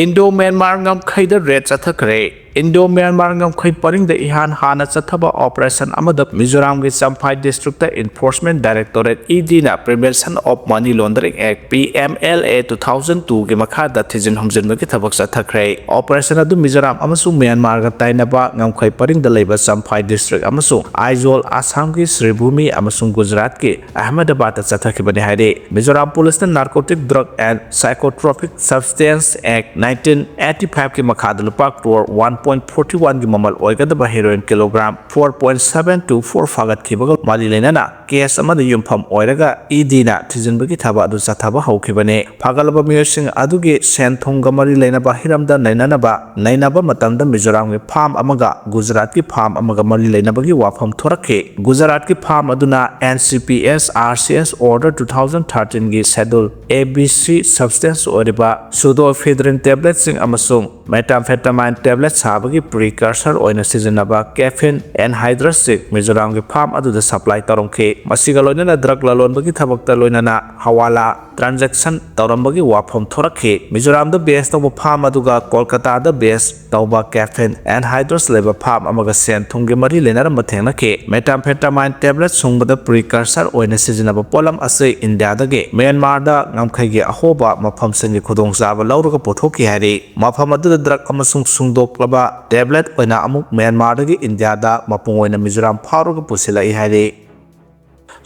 ꯏꯟꯗꯣ ꯃ꯭ꯌꯥꯟꯃꯥꯔ ꯉꯝꯈꯩꯗ ꯔꯦꯗ ꯆꯠꯊꯈ꯭ꯔꯦ꯫ Indo-Myanmar ꯉꯝꯈꯩ ꯄꯔꯤꯡꯗ ꯏꯍꯥꯟ ꯍꯥꯟꯅ ꯆꯠꯊꯕ operation ꯑꯃꯗ ꯃꯤꯖꯣꯔꯥꯝꯒꯤ Champhai district enforcement directorate, ED ꯅ Prevention of Money Laundering Act, PMLA two thousand two ꯒꯤ ꯃꯈꯥꯗ ꯊꯤꯖꯤꯟ ꯍꯨꯝꯖꯤꯟꯕꯒꯤ ꯊꯕꯛ ꯆꯠꯊꯈ꯭ꯔꯦ꯫ Operation ꯑꯗꯨ ꯃꯤꯖꯣꯔꯥꯝ ꯑꯃꯁꯨꯡ ꯃ꯭ꯌꯥꯟꯃꯥꯔꯒ ꯇꯥꯏꯅꯕ ꯉꯝꯈꯩ ꯄꯔꯤꯡꯗ ꯂꯩꯕ ꯆꯝꯐꯥꯏ district ꯑꯃꯁꯨꯡ ꯑꯥꯏꯖꯣꯜ, ꯑꯁꯥꯝꯒꯤ ꯁ꯭ꯔꯤꯚꯨꯃꯤ ꯑꯃꯁꯨꯡ ꯒꯨꯖꯔꯥꯠꯀꯤ ꯑꯍꯃꯗꯕꯥꯗꯇ ꯆꯠꯊꯈꯤꯕꯅꯤ ꯍꯥꯏꯔꯤ꯫ ꯃꯤꯖꯣꯔꯥꯝ ꯄꯨꯂꯤꯁꯅ Narcotic Drug and Psychotropic Substance Act nineteen eighty five ꯀꯤ ꯃꯈꯥꯗ ꯂꯨꯄꯥ crore one point forty one ꯒꯤ ꯃꯃꯜ ꯑꯣꯏꯒꯗꯕ heroin kilogram four point seven two four ꯐꯥꯒꯠꯈꯤꯕꯒ ꯃꯔꯤ ꯂꯩꯅꯅ case ꯑꯃꯗ ꯌꯨꯝꯐꯝ ꯑꯣꯏꯔꯒ ED ꯅ ꯊꯤꯖꯤꯟꯕꯒꯤ ꯊꯕꯛ ꯑꯗꯨ ꯆꯠꯊꯕ ꯍꯧꯈꯤꯕꯅꯤ꯫ ꯐꯥꯒꯠꯂꯕ ꯃꯤꯑꯣꯏꯁꯤꯡ ꯑꯗꯨꯒꯤ ꯁꯦꯟ ꯊꯨꯝꯒ ꯃꯔꯤ ꯂꯩꯅꯕ ꯍꯤꯔꯝꯗ ꯅꯩꯅꯅꯕ ꯅꯩꯅꯕ ꯃꯇꯝꯗ ꯃꯤꯖꯣꯔꯥꯝꯒꯤ farm ꯑꯃꯒ ꯒꯨꯖꯔꯥꯠꯀꯤ farm ꯑꯃꯒ ꯃꯔꯤ ꯂꯩꯅꯕꯒꯤ ꯋꯥꯐꯝ ꯊꯣꯔꯛꯈꯤ꯫ ꯒꯨꯖꯔꯥꯠꯀꯤ farm ꯑꯗꯨꯅ NCPS RCS order two thousand thirteen ꯒꯤ schedule ABC substance ꯑꯣꯏꯔꯤꯕ pseudoephedrine tabletꯁꯤꯡ ꯑꯃꯁꯨꯡ methamphetamine tablet ꯁꯥꯕꯒꯤ precursor ꯑꯣꯏꯅ ꯁꯤꯖꯤꯟꯅꯕ caffeine anhydruseꯁꯤꯡ ꯃꯤꯖꯣꯔꯥꯝꯒꯤ farm ꯑꯗꯨꯗ supply ꯇꯧꯔꯝꯈꯤ꯫ ꯃꯁꯤꯒ ꯂꯣꯏꯅꯅ drug ꯂꯂꯣꯟꯕꯒꯤ ꯊꯕꯛꯇ ꯂꯣꯏꯅꯅ ꯍꯋꯥꯂꯥ transaction ꯇꯧꯔꯝꯕꯒꯤ ꯋꯥꯐꯝ ꯊꯣꯔꯛꯈꯤ꯫ ꯃꯤꯖꯣꯔꯥꯝꯗ base ꯇꯧꯕ farm ꯑꯗꯨꯒ ꯀꯣꯜꯀꯇꯥꯗ base ꯇꯧꯕ caffeine anhydruse ꯂꯩꯕ farm ꯑꯃꯒ ꯁꯦꯟ ꯊꯨꯝꯒꯤ ꯃꯔꯤ ꯂꯩꯅꯔꯝꯕ ꯊꯦꯡꯅꯈꯤ꯫ Methamphetamine tablet ꯁꯨꯡꯕꯗ precursor ꯑꯣꯏꯅ ꯁꯤꯖꯤꯟꯅꯕ ꯄꯣꯠꯂꯝ ꯑꯁꯤ ꯏꯟꯗꯤꯌꯥꯗꯒꯤ ꯃ꯭ꯌꯥꯟꯃꯥꯔꯗ ꯉꯝꯈꯩꯒꯤ ꯑꯍꯣꯕ ꯃꯐꯝꯁꯤꯡꯒꯤ ꯈꯨꯗꯣꯡꯆꯥꯕ ꯂꯧꯔꯒ ꯄꯨꯊꯣꯛꯈꯤ ꯍꯥꯏꯔꯤ꯫ ꯃꯐꯝ ꯑꯗꯨꯗ drug ꯑꯃꯁꯨꯡ ꯁꯨꯡꯗꯣꯛꯂꯕ tablet ꯑꯣꯏꯅ ꯑꯃꯨꯛ ꯃ꯭ꯌꯥꯟꯃꯥꯔꯗꯒꯤ ꯏꯟꯗꯤꯌꯥꯗ ꯃꯄꯨꯡ ꯑꯣꯏꯅ ꯃꯤꯖꯣꯔꯥꯝ ꯐꯥꯎꯔꯒ ꯄꯨꯁꯤꯜꯂꯛꯏ ꯍꯥꯏꯔꯤ꯫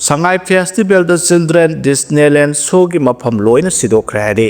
ꯁꯉꯥꯏ festivalꯗ children Disneyland showꯒꯤ ꯃꯐꯝ ꯂꯣꯏꯅ ꯁꯤꯗꯣꯛꯈ꯭ꯔꯦ ꯍꯥꯏꯔꯤ꯫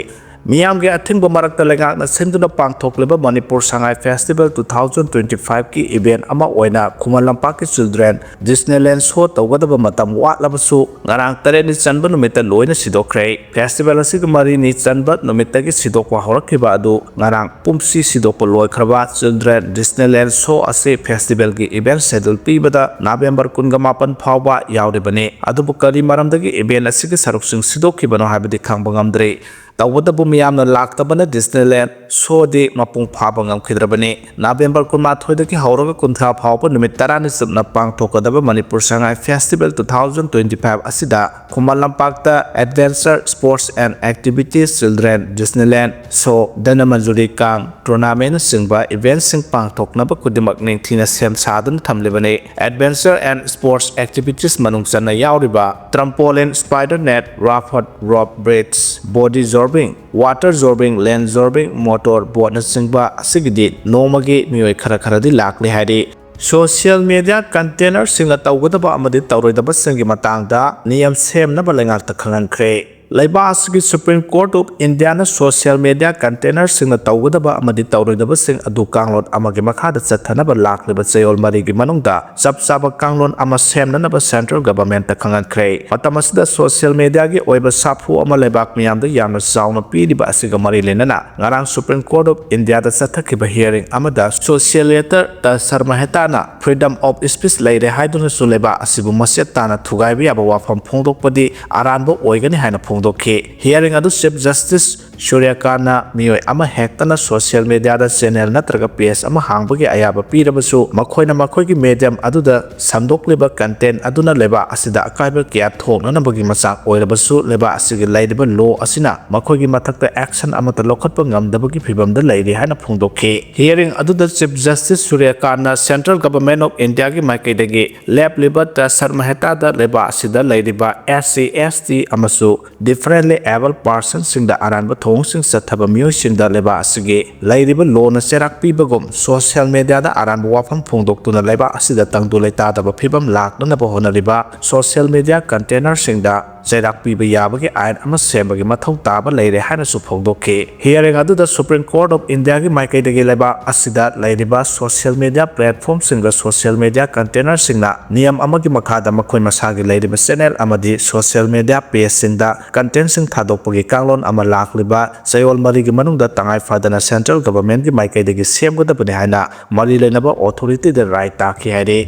ꯃꯤꯌꯥꯝꯒꯤ ꯑꯊꯤꯡꯕ ꯃꯔꯛꯇ ꯂꯩꯉꯥꯛꯅ ꯁꯤꯟꯗꯨꯅ ꯄꯥꯡꯊꯣꯛꯂꯤꯕ Manipur Sangai festival two thousand twenty fiveꯀꯤ event ꯑꯃ ꯑꯣꯏꯅ ꯈꯨꯃꯟ ꯂꯝꯄꯥꯛꯀꯤ children Disneyland show ꯇꯧꯒꯗꯕ ꯃꯇꯝ ꯋꯥꯠꯂꯕꯁꯨ ꯉꯔꯥꯡ ꯇꯔꯦꯠꯅꯤ ꯆꯟꯕ ꯅꯨꯃꯤꯠꯇ ꯂꯣꯏꯅ ꯁꯤꯗꯣꯛꯈ꯭ꯔꯦ꯫ Festival ꯑꯁꯤꯒꯤ ꯃꯔꯤꯅꯤ ꯆꯟꯕ ꯅꯨꯃꯤꯠꯇꯒꯤ ꯁꯤꯗꯣꯛꯄ ꯍꯧꯔꯛꯈꯤꯕ ꯑꯗꯨ ꯉꯔꯥꯡ ꯄꯨꯝꯁꯤ ꯁꯤꯗꯣꯛꯄ ꯂꯣꯏꯈ꯭ꯔꯕ children Disneyland show ꯑꯁꯤ festivalꯒꯤ event schedule ꯄꯤꯕꯗ November ꯀꯨꯟꯒ ꯃꯥꯄꯟ ꯐꯥꯎꯕ ꯌꯥꯎꯔꯤꯕꯅꯤ꯫ ꯑꯗꯨꯕꯨ ꯀꯔꯤ ꯃꯔꯝꯗꯒꯤ event ꯑꯁꯤꯒꯤ ꯁꯔꯨꯛꯁꯤꯡ ꯁꯤꯗꯣꯛꯈꯤꯕꯅꯣ ꯍꯥꯏꯕꯗꯤ ꯈꯪꯕ ꯉꯝꯗ꯭ꯔꯤ꯫ ꯇꯧꯕꯇꯕꯨ ꯃꯤꯌꯥꯝꯅ ꯂꯥꯛꯇꯕꯅ ꯗꯤꯁꯅꯤꯂꯦꯟ ꯁꯣꯗꯤ ꯃꯄꯨꯡ ꯐꯥꯕ ꯉꯝꯈꯤꯗ꯭ꯔꯕꯅꯤ꯫ ꯅꯕꯦꯝꯕꯔ ꯀꯨꯟꯃꯥꯊꯣꯏꯗꯒꯤ ꯍꯧꯔꯒ ꯀꯨꯟꯊ꯭ꯔꯥ ꯐꯥꯎꯕ ꯅꯨꯃꯤꯠ ꯇꯔꯥꯅꯤ ꯆꯨꯞꯅ ꯄꯥꯡꯊꯣꯛꯀꯗꯕ Manipur Sangai festival two thousand twenty five ꯑꯁꯤꯗ ꯈꯨꯃꯟ ꯂꯝꯄꯥꯛꯇ Adventure Sports and Activities, Children, Disneyland Show, Dhanamanjuri ꯀꯥꯡ ꯇꯣꯔꯅꯥꯃꯦꯟꯅꯆꯤꯡꯕ ꯏꯚꯦꯟꯠꯁꯤꯡ ꯄꯥꯡꯊꯣꯛꯅꯕ ꯈꯨꯗꯤꯡꯃꯛ ꯅꯤꯡꯊꯤꯅ ꯁꯦꯝ ꯁꯥꯗꯨꯅ ꯊꯝꯂꯤꯕꯅꯤ꯫ Adventure and Sports Activities ꯃꯅꯨꯡ ꯆꯟꯅ ꯌꯥꯎꯔꯤꯕ trampoline, spider net, raft, rope bridge, body jorbing, water jorbing, land jorbing, motor boatꯅꯆꯤꯡꯕ ꯑꯁꯤꯒꯤꯗꯤ ꯅꯣꯡꯃꯒꯤ ꯃꯤꯑꯣꯏ ꯈꯔ ꯈꯔꯗꯤ ꯂꯥꯛꯂꯤ ꯍꯥꯏꯔꯤ꯫ ꯁꯣꯁꯤꯌꯦꯜ ꯃꯦꯗꯤꯌꯥ ꯀꯟꯇꯦꯅꯔꯁꯤꯡꯅ ꯇꯧꯒꯗꯕ ꯑꯃꯗꯤ ꯇꯧꯔꯣꯏꯗꯕꯁꯤꯡꯒꯤ ꯃꯇꯥꯡꯗ ꯅꯤꯌꯝ ꯁꯦꯝꯅꯕ ꯂꯩꯉꯥꯛꯇ ꯈꯪꯍꯟꯈ꯭ꯔꯦ꯫ ꯂꯩꯕꯥꯛ ꯑꯁꯤꯒꯤ Supreme Court of Indiaꯅ ꯁꯣꯁꯤꯌꯦꯜ ꯃꯦꯗꯤꯌꯥ ꯀꯟꯇꯦꯅꯔꯁꯤꯡꯅ ꯇꯧꯒꯗꯕ ꯑꯃꯗꯤ ꯇꯧꯔꯣꯏꯗꯕꯁꯤꯡ ꯑꯗꯨ ꯀꯥꯡꯂꯣꯟ ꯑꯃꯒꯤ ꯃꯈꯥꯗ ꯆꯠꯊꯅꯕ ꯂꯥꯛꯂꯤꯕ ꯆꯌꯣꯜ ꯃꯔꯤꯒꯤ ꯃꯅꯨꯡꯗ ꯆꯞ ꯆꯥꯕ ꯀꯥꯡꯂꯣꯟ ꯑꯃ ꯁꯦꯝꯅꯅꯕ ꯁꯦꯟꯇ꯭ꯔꯦꯜ ꯒꯚꯔꯟꯃꯦꯟꯠꯇ ꯈꯪꯍꯟꯈ꯭ꯔꯦ꯫ ꯃꯇꯝ ꯑꯁꯤꯗ ꯁꯣꯁꯤꯌꯦꯜ ꯃꯦꯗꯤꯌꯥꯒꯤ ꯑꯣꯏꯕ ꯁꯥꯐꯨ ꯑꯃ ꯂꯩꯕꯥꯛ ꯃꯤꯌꯥꯝꯗ ꯌꯥꯝꯅ ꯆꯥꯎꯅ ꯄꯤꯔꯤꯕ ꯑꯁꯤꯒ ꯃꯔꯤ ꯂꯩꯅꯅ ꯉꯔꯥꯡ Supreme Court of Indiaꯗ ꯆꯠꯊꯈꯤꯕ hearing ꯑꯃꯗ ꯁꯣꯁꯤꯌꯦꯇꯔ ꯇꯁꯔ ꯃꯍꯦꯇꯥꯅ freedom of speech ꯂꯩꯔꯦ ꯍꯥꯏꯗꯨꯅꯁꯨ ꯂꯩꯕꯥꯛ ꯑꯁꯤꯕꯨ ꯃꯆꯦꯠ ꯇꯥꯅ ꯊꯨꯒꯥꯏꯕ ꯌꯥꯕ ꯋꯥꯐꯝ ꯐꯣꯡꯗꯣꯛꯄꯗꯤ ꯑꯔꯥꯟꯕ ꯑꯣꯏꯒꯅꯤ ꯍꯥꯏꯅ ꯐꯣꯡꯗꯣꯛꯈꯤ꯫ Hearing ꯑꯗꯨ Chief Justice ꯁꯨꯔ꯭ꯌꯀꯥꯟꯅ ꯃꯤꯑꯣꯏ ꯑꯃ ꯍꯦꯛꯇꯅ ꯁꯣꯁꯤꯌꯦꯜ ꯃꯦꯗꯤꯌꯥꯗ ꯆꯦꯅꯦꯜ ꯅꯠꯇ꯭ꯔꯒ ꯄꯦꯖ ꯑꯃ ꯍꯥꯡꯕꯒꯤ ꯑꯌꯥꯕ ꯄꯤꯔꯕꯁꯨ, ꯃꯈꯣꯏꯅ ꯃꯈꯣꯏꯒꯤ ꯃꯦꯗꯤꯌꯝ ꯑꯗꯨꯗ ꯁꯟꯗꯣꯛꯂꯤꯕ ꯀꯟꯇꯦꯟ ꯑꯗꯨꯅ ꯂꯩꯕꯥꯛ ꯑꯁꯤꯗ ꯑꯀꯥꯏꯕ ꯀꯌꯥ ꯊꯣꯛꯅꯅꯕꯒꯤ ꯃꯆꯥꯛ ꯑꯣꯏꯔꯕꯁꯨ, ꯂꯩꯕꯥꯛ ꯑꯁꯤꯒꯤ ꯂꯩꯔꯤꯕ ꯂꯣ ꯑꯁꯤꯅ ꯃꯈꯣꯏꯒꯤ ꯃꯊꯛꯇ ꯑꯦꯛꯁꯟ ꯑꯃꯠꯇ ꯂꯧꯈꯠꯄ ꯉꯝꯗꯕꯒꯤ ꯐꯤꯚꯝꯗ ꯂꯩꯔꯤ ꯍꯥꯏꯅ ꯐꯣꯡꯗꯣꯛꯈꯤ꯫ Hearing ꯑꯗꯨꯗ Chief Justice ꯁꯨꯔ꯭ꯌꯀꯥꯟꯅ Central Government of Indiaꯒꯤ ꯃꯥꯏꯀꯩꯗꯒꯤ ꯂꯦꯞꯂꯤꯕ ꯇꯁꯔ ꯃꯍꯦꯇꯥꯗ ꯂꯩꯕꯥꯛ ꯑꯁꯤꯗ ꯂꯩꯔꯤꯕ SC, ST ꯑꯃꯁꯨꯡ differently abled personꯁꯤꯡꯗ ꯑꯔꯥꯟꯕ ꯊꯧꯑꯣꯡꯁꯤꯡ ꯆꯠꯊꯕ ꯃꯤꯑꯣꯏꯁꯤꯡꯗ ꯂꯩꯕꯥꯛ ꯑꯁꯤꯒꯤ ꯂꯩꯔꯤꯕ ꯂꯣꯅ ꯆꯩꯔꯥꯛ ꯄꯤꯕꯒꯨꯝ ꯁꯣꯁꯤꯌꯦꯜ ꯃꯦꯗꯤꯌꯥꯗ ꯑꯔꯥꯟꯕ ꯋꯥꯐꯝ ꯐꯣꯡꯗꯣꯛꯇꯨꯅ ꯂꯩꯕꯥꯛ ꯑꯁꯤꯗ ꯇꯪꯗꯨ ꯂꯩꯇꯥꯗꯕ ꯐꯤꯚꯝ ꯂꯥꯛꯅꯅꯕ ꯍꯣꯠꯅꯔꯤꯕ ꯁꯣꯁꯤꯌꯦꯜ ꯃꯦꯗꯤꯌꯥ ꯀꯟꯇꯦꯅꯔꯁꯤꯡꯗ ꯆꯩꯔꯥꯛ ꯄꯤꯕ ꯌꯥꯕꯒꯤ ꯑꯥꯏꯟ ꯑꯃ ꯁꯦꯝꯕꯒꯤ ꯃꯊꯧ ꯇꯥꯕ ꯂꯩꯔꯦ ꯍꯥꯏꯅꯁꯨ ꯐꯣꯡꯗꯣꯛꯈꯤ꯫ Hearing ꯑꯗꯨꯗ Supreme Court of Indiaꯒꯤ ꯃꯥꯏꯀꯩꯗꯒꯤ ꯂꯩꯕꯥꯛ ꯑꯁꯤꯗ ꯂꯩꯔꯤꯕ ꯁꯣꯁꯤꯌꯦꯜ ꯃꯦꯗꯤꯌꯥ ꯄ꯭ꯂꯦꯠꯐꯣꯔꯝꯁꯤꯡꯗ ꯁꯣꯁꯤꯌꯦꯜ ꯃꯦꯗꯤꯌꯥ ꯀꯟꯇꯦꯅꯔꯁꯤꯡꯅ ꯅꯤꯌꯝ ꯑꯃꯒꯤ ꯃꯈꯥꯗ ꯃꯈꯣꯏ ꯃꯁꯥꯒꯤ ꯂꯩꯔꯤꯕ ꯆꯦꯅꯦꯜ ꯑꯃꯗꯤ ꯁꯣꯁꯤꯌꯦꯜ ꯃꯦꯗꯤꯌꯥ ꯄꯦꯖꯁꯤꯡꯗ ꯀꯟꯇꯦꯟꯁꯤꯡ ꯊꯥꯗꯣꯛꯄꯒꯤ ꯀꯥꯡꯂꯣꯟ ꯑꯃ ꯂꯥꯛꯂꯤꯕ ꯆꯌꯣꯜ ꯃꯔꯤꯒꯤ ꯃꯅꯨꯡꯗ ꯇꯉꯥꯏ ꯐꯗꯅ ꯁꯦꯟꯇ꯭ꯔꯦꯜ ꯒꯚꯔꯟꯃꯦꯟꯠꯀꯤ ꯃꯥꯏꯀꯩꯗꯒꯤ ꯁꯦꯝꯒꯗꯕꯅꯤ ꯍꯥꯏꯅ ꯃꯔꯤ ꯂꯩꯅꯕ ꯑꯣꯊꯣꯔꯤꯇꯤꯗ ꯔꯥꯏ ꯇꯥꯈꯤ ꯍꯥꯏꯔꯤ꯫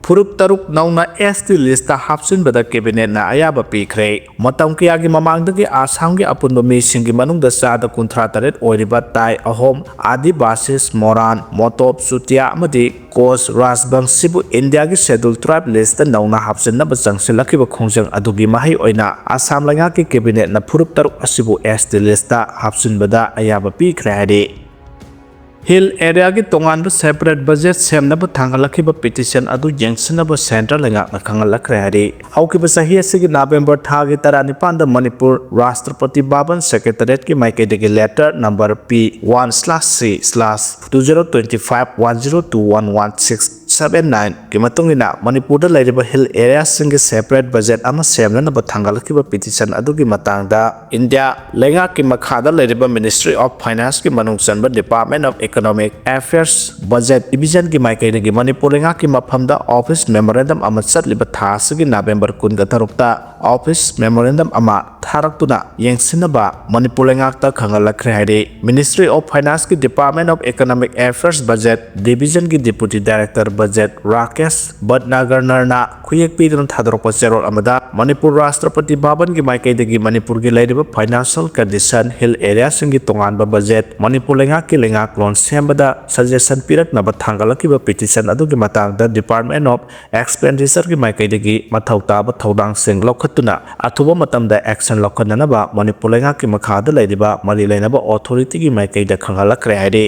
ꯐꯨꯔꯨꯞ ꯇꯔꯨꯛ ꯅꯧꯅ ꯑꯦꯁ ꯇꯤ ꯂꯤꯁꯇ ꯍꯥꯞꯆꯤꯟꯕꯗ ꯀꯦꯕꯤꯅꯦꯠꯅ ꯑꯌꯥꯕ ꯄꯤꯈ꯭ꯔꯦ꯫ ꯃꯇꯝ ꯀꯌꯥꯒꯤ ꯃꯃꯥꯡꯗꯒꯤ ꯑꯁꯥꯝꯒꯤ ꯑꯄꯨꯟꯕ ꯃꯤꯁꯤꯡꯒꯤ ꯃꯅꯨꯡꯗ ꯆꯥꯗ ꯀꯨꯟꯊ꯭ꯔꯥ ꯇꯔꯦꯠ ꯑꯣꯏꯔꯤꯕ ꯇꯥꯏ, ꯑꯍꯣꯝ, ꯑꯥꯗꯤꯕꯥꯁꯤꯁ, ꯃꯣꯔꯥꯟ, ꯃꯣꯇꯣꯞ, ꯆꯨꯇꯤꯌꯥ ꯑꯃꯗꯤ ꯀꯣꯆ ꯔꯥꯖꯕꯪꯁꯤꯕꯨ ꯏꯟꯗꯤꯌꯥꯒꯤ ꯁꯦꯗꯨꯜ ꯇ꯭ꯔꯥꯏꯕ ꯂꯤꯁꯇ ꯅꯧꯅ ꯍꯥꯞꯆꯤꯟꯅꯕ ꯆꯪꯁꯤꯜꯂꯛꯈꯤꯕ ꯈꯣꯡꯖꯪ ꯑꯗꯨꯒꯤ ꯃꯍꯩ ꯑꯣꯏꯅ ꯑꯁꯥꯝ ꯂꯩꯉꯥꯛꯀꯤ ꯀꯦꯕꯤꯅꯦꯠꯅ ꯐꯨꯔꯨꯞ ꯇꯔꯨꯛ ꯑꯁꯤꯕꯨ ꯑꯦꯁ ꯇꯤ ꯂꯤꯁꯇ ꯍꯥꯞꯆꯤꯟꯕꯗ ꯑꯌꯥꯕ ꯄꯤꯈ꯭ꯔꯦ ꯍꯥꯏꯔꯤ꯫ ꯍꯤꯜ ꯑꯦꯔꯤꯌꯥꯒꯤ ꯇꯣꯉꯥꯟꯕ ꯁꯦꯄꯔꯦꯠ ꯕꯖꯦꯠ ꯁꯦꯝꯅꯕ ꯊꯥꯡꯒꯠꯂꯛꯈꯤꯕ ꯄꯤꯇꯤꯁꯟ ꯑꯗꯨ ꯌꯦꯡꯁꯤꯟꯅꯕ ꯁꯦꯟꯇ꯭ꯔꯦꯜ ꯂꯩꯉꯥꯛꯅ ꯈꯪꯍꯜꯂꯛꯈ꯭ꯔꯦ ꯍꯥꯏꯔꯤ꯫ ꯍꯧꯈꯤꯕ ꯆꯍꯤ ꯑꯁꯤꯒꯤ ꯅꯕꯦꯝꯕꯔ ꯊꯥꯒꯤ ꯇꯔꯥꯅꯤꯄꯥꯟꯗ ꯃꯅꯤꯄꯨꯔ ꯔꯥꯁꯇ꯭ꯔꯄꯇꯤ ꯚꯕꯟ ꯁꯦꯀ꯭ꯔꯦꯇꯔꯤꯌꯦꯠꯀꯤ ꯃꯥꯏꯀꯩꯗꯒꯤ ꯂꯦꯇꯔ ꯅꯝꯕꯔ ꯄꯤ ꯋꯥꯟ ꯁ꯭ꯂꯥꯁ ꯁꯤ slash two zero twenty five one zero two one one six seven ꯅꯥꯏꯟꯒꯤ ꯃꯇꯨꯡ ꯏꯟꯅ ꯃꯅꯤꯄꯨꯔꯗ ꯂꯩꯔꯤꯕ ꯍꯤꯜ ꯑꯦꯔꯤꯌꯥꯁꯤꯡꯒꯤ ꯁꯦꯄꯔꯦꯠ ꯕꯖꯦꯠ ꯑꯃ ꯁꯦꯝꯅꯅꯕ ꯊꯥꯡꯒꯠꯂꯛꯈꯤꯕ ꯄꯤꯇꯤꯁꯟ ꯑꯗꯨꯒꯤ ꯃꯇꯥꯡꯗ ꯏꯟꯗꯤꯌꯥ ꯂꯩꯉꯥꯛꯀꯤ ꯃꯈꯥꯗ ꯂꯩꯔꯤꯕ Ministry of Financeꯀꯤ ꯃꯅꯨꯡ ꯆꯟꯕ Department of Economic Affairs Budget Divisionꯒꯤ ꯃꯥꯏꯀꯩꯗꯒꯤ ꯃꯅꯤꯄꯨꯔ ꯂꯩꯉꯥꯛꯀꯤ ꯃꯐꯝꯗ office memorandum ꯑꯃ ꯆꯠꯂꯤꯕ ꯊꯥ ꯑꯁꯤꯒꯤ ꯅꯕꯦꯝꯕꯔ ꯀꯨꯟꯒ ꯇꯔꯨꯛꯇ office memorandum ꯑꯃ ꯊꯥꯔꯛꯇꯨꯅ ꯌꯦꯡꯁꯤꯟꯅꯕ ꯃꯅꯤꯄꯨꯔ ꯂꯩꯉꯥꯛꯇ ꯈꯪꯍꯜꯂꯛꯈ꯭ꯔꯦ ꯍꯥꯏꯔꯤ꯫ Ministry of Financeꯀꯤ Department of Economic Affairs Budget Divisionꯒꯤ Deputy Director Budget Rakesh ꯚꯠꯅꯥꯒꯔꯅꯔꯅ ꯈꯨꯌꯦꯛ ꯄꯤꯗꯨꯅ ꯊꯥꯗꯣꯔꯛꯄ ꯆꯦꯔꯣꯜ ꯑꯃꯗ ꯃꯅꯤꯄꯨꯔ ꯔꯥꯁꯇ꯭ꯔꯄꯇꯤ ꯚꯕꯟꯒꯤ ꯃꯥꯏꯀꯩꯗꯒꯤ ꯃꯅꯤꯄꯨꯔꯒꯤ ꯂꯩꯔꯤꯕ financial condition, ꯍꯤꯜ ꯑꯦꯔꯤꯌꯥꯁꯤꯡꯒꯤ ꯇꯣꯉꯥꯟꯕ ꯕꯖꯦꯠ, ꯃꯅꯤꯄꯨꯔ ꯂꯩꯉꯥꯛꯀꯤ ꯂꯩꯉꯥꯛꯂꯣꯟ ꯁꯦꯝꯕꯗ suggestion ꯄꯤꯔꯛꯅꯕ ꯊꯥꯡꯒꯠꯂꯛꯈꯤꯕ ꯄꯤꯇꯤꯁꯟ ꯑꯗꯨꯒꯤ ꯃꯇꯥꯡꯗ Department of Expenditureꯒꯤ ꯃꯥꯏꯀꯩꯗꯒꯤ ꯃꯊꯧ ꯇꯥꯕ ꯊꯧꯗꯥꯡꯁꯤꯡ ꯂꯧꯈꯠꯇꯨꯅ ꯑꯊꯨꯕ ꯃꯇꯝꯗ action ꯂꯧꯈꯠꯅꯅꯕ ꯃꯅꯤꯄꯨꯔ ꯂꯩꯉꯥꯛꯀꯤ ꯃꯈꯥꯗ ꯂꯩꯔꯤꯕ ꯃꯔꯤ ꯂꯩꯅꯕ authorityꯒꯤ ꯃꯥꯏꯀꯩꯗ ꯈꯪꯍꯜꯂꯛꯈ꯭ꯔꯦ ꯍꯥꯏꯔꯤ꯫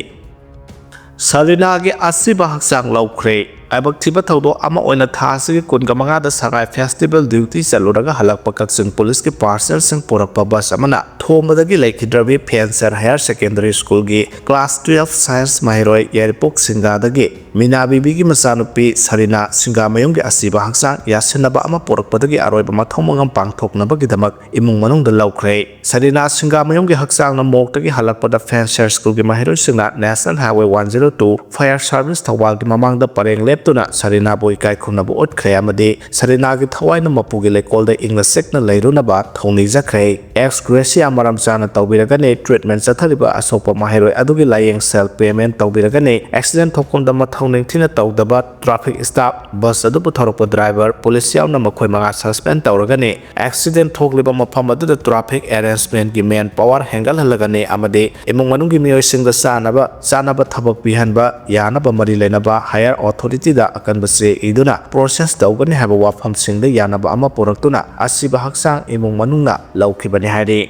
ꯁꯔꯤꯅꯥꯒꯤ ꯑꯁꯤꯕ ꯍꯛꯆꯥꯡ ꯂꯧꯈ꯭ꯔꯦ꯫ ꯂꯥꯏꯕꯛ ꯊꯤꯕ ꯊꯧꯗꯣꯛ ꯑꯃ ꯑꯣꯏꯅ ꯊꯥ ꯑꯁꯤꯒꯤ ꯀꯨꯟꯒ ꯃꯉꯥꯗ ꯁꯉꯥꯏ festival duty ꯆꯠꯂꯨꯔꯒ ꯍꯜꯂꯛꯄ ꯀꯛꯆꯤꯡ ꯄꯨꯂꯤꯁꯀꯤ parcelꯁꯤꯡ ꯄꯨꯔꯛꯄ bus ꯑꯃꯅ ꯊꯣꯝꯕꯗꯒꯤ ꯂꯩꯈꯤꯗ꯭ꯔꯕꯤ ꯐꯦꯟꯁꯔ higher secondary schoolꯒꯤ class twelve science ꯃꯍꯩꯔꯣꯏ ꯌꯥꯏꯔꯤꯄꯣꯛ ꯁꯤꯡꯒꯥꯗꯒꯤ ꯃꯤꯅꯥ ꯕꯤꯕꯤꯒꯤ ꯃꯆꯥꯅꯨꯄꯤ ꯁꯔꯤꯅꯥ ꯁꯤꯡꯒꯥꯃꯌꯨꯝꯒꯤ ꯑꯁꯤꯕ ꯍꯛꯆꯥꯡ ꯌꯥꯁꯤꯟꯅꯕ ꯑꯃ ꯄꯨꯔꯛꯄꯗꯒꯤ ꯑꯔꯣꯏꯕ ꯃꯊꯧ ꯃꯉꯝ ꯄꯥꯡꯊꯣꯛꯅꯕꯒꯤꯗꯃꯛ ꯏꯃꯨꯡ ꯃꯅꯨꯡꯗ ꯂꯧꯈ꯭ꯔꯦ꯫ ꯁꯔꯤꯅꯥ ꯁꯤꯡꯒꯥꯃꯌꯨꯝꯒꯤ ꯍꯛꯆꯥꯡꯅ ꯃꯣꯛꯇꯒꯤ ꯍꯜꯂꯛꯄꯗ ꯐꯦꯟꯁꯔ ꯁ꯭ꯀꯨꯜꯒꯤ ꯃꯍꯩꯔꯣꯏꯁꯤꯡꯅ National Highway one zero two Fire Service ꯊꯧꯕꯥꯜꯒꯤ ꯃꯃꯥꯡꯗ ꯄꯔꯦꯡ ꯂꯦꯞ ꯇꯨꯅ ꯁꯔꯤꯅꯥꯕꯨ ꯏꯀꯥꯏ ꯈꯨꯝꯅꯕ ꯎꯠꯈ꯭ꯔꯦ ꯑꯃꯗꯤ ꯁꯔꯤꯅꯥꯒꯤ ꯊꯋꯥꯏꯅ ꯃꯄꯨꯒꯤ ꯂꯩꯀꯣꯜꯗ ꯏꯪꯅ ꯆꯤꯛꯅ ꯂꯩꯔꯨꯅꯕ ꯊꯧꯅꯤꯖꯈ꯭ꯔꯦ꯫ ꯑꯦꯛꯁ ꯒ꯭ꯔꯦꯁꯤꯌꯥ ꯃꯔꯝ ꯆꯥꯅ ꯇꯧꯕꯤꯔꯒꯅꯤ, ꯇ꯭ꯔꯤꯠꯃꯦꯟ ꯆꯠꯊꯔꯤꯕ ꯑꯁꯣꯛꯄ ꯃꯍꯩꯔꯣꯏ ꯑꯗꯨꯒꯤ ꯂꯥꯌꯦꯡ ꯁꯦꯜ ꯄꯦꯃꯦꯟ ꯇꯧꯕꯤꯔꯒꯅꯤ, ꯑꯦꯛꯁꯤꯗꯦꯟ ꯊꯣꯛꯐꯝꯗ ꯃꯊꯧ ꯅꯤꯡꯊꯤꯅ ꯇꯧꯗꯕ ꯇ꯭ꯔꯥꯐꯤꯛ ꯁ꯭ꯇꯥꯐ, ꯕꯁ ꯑꯗꯨꯕꯨ ꯊꯧꯔꯛꯄ ꯗ꯭ꯔꯥꯏꯚꯔ, ꯄꯨꯂꯤꯁ ꯌꯥꯎꯅ ꯃꯈꯣꯏ ꯃꯉꯥ ꯁꯁꯄꯦꯟ ꯇꯧꯔꯒꯅꯤ꯫ ꯑꯦꯛꯁꯤꯗꯦꯟ ꯊꯣꯛꯂꯤꯕ ꯃꯐꯝ ꯑꯗꯨꯗ ꯇ꯭ꯔꯥꯐꯤꯛ ꯑꯦꯔꯦꯟꯖꯃꯦꯟꯒꯤ ꯃꯦꯟ ꯄꯥꯋꯔ ꯍꯦꯟꯒꯠꯍꯜꯂꯒꯅꯤ ꯑꯃꯗꯤ ꯏꯃꯨꯡ ꯃꯅꯨꯡꯒꯤ ꯃꯤꯑꯣꯏꯁꯤꯡꯗ ꯆꯥꯅꯕ, ꯆꯥꯅꯕ ꯊꯕꯛ ꯄꯤꯍꯟꯕ ꯌꯥꯅꯕ ꯃꯔꯤ ꯂꯩꯅꯕ ꯍꯥꯌꯔ ꯑꯣꯊꯣꯔꯤꯇꯤꯗ ꯑꯀꯟꯕ ꯆꯦ ꯏꯗꯨꯅ ꯄ꯭ꯔꯣꯁꯦꯁ ꯇꯧꯒꯅꯤ ꯍꯥꯏꯕ ꯋꯥꯐꯝꯁꯤꯡꯗ ꯌꯥꯅꯕ ꯑꯃ ꯄꯨꯔꯛꯇꯨꯅ ꯑꯁꯤꯕ ꯍꯛꯆꯥꯡ ꯏꯃꯨꯡ ꯃꯅꯨꯡꯅ ꯂꯧꯈꯤꯕꯅꯤ ꯍꯥꯏꯔꯤ꯫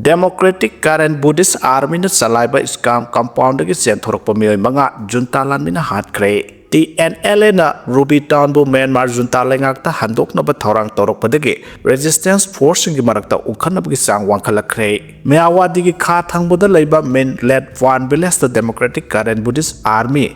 ꯗꯦꯃꯣꯀ꯭ꯔꯦꯇꯤꯛ ꯀꯥꯔꯦꯟ ꯕꯨꯗꯤꯁ ꯑꯥꯔꯃꯤꯅ ꯆꯂꯥꯏꯕ ꯁ꯭ꯀꯥꯝ ꯀꯝꯄꯥꯎꯟꯗꯒꯤ ꯆꯦꯟꯊꯣꯔꯛꯄ ꯃꯤꯑꯣꯏ ꯃꯉꯥ ꯖꯨꯟꯇꯥ ꯂꯥꯟꯃꯤꯅ ꯍꯥꯠꯈ꯭ꯔꯦ꯫ ꯇꯤ ꯑꯦꯟ ꯑꯦꯜ ꯑꯦꯅ ꯔꯨꯕꯤ ꯇꯥꯎꯟꯕꯨ ꯃ꯭ꯌꯥꯟꯃꯥꯔ ꯖꯨꯟꯇꯥ ꯂꯩꯉꯥꯛꯇ ꯍꯟꯗꯣꯛꯅꯕ ꯊꯧꯔꯥꯡ ꯇꯧꯔꯛꯄꯗꯒꯤ ꯔꯦꯖꯤꯁꯇꯦꯟꯁ ꯐꯣꯔꯁꯁꯤꯡꯒꯤ ꯃꯔꯛꯇ ꯎꯪꯈꯠꯅꯕꯒꯤ ꯆꯥꯡ ꯋꯥꯡꯈꯠꯂꯛꯈ꯭ꯔꯦ꯫ ꯃꯤꯌꯥꯋꯥꯗꯤꯒꯤ ꯈꯥ ꯊꯪꯕꯗ ꯂꯩꯕ ꯃꯤꯟꯂꯦꯠ ꯋꯥꯟ ꯚꯤꯂꯦꯖꯇ democratic Karen Buddhist army,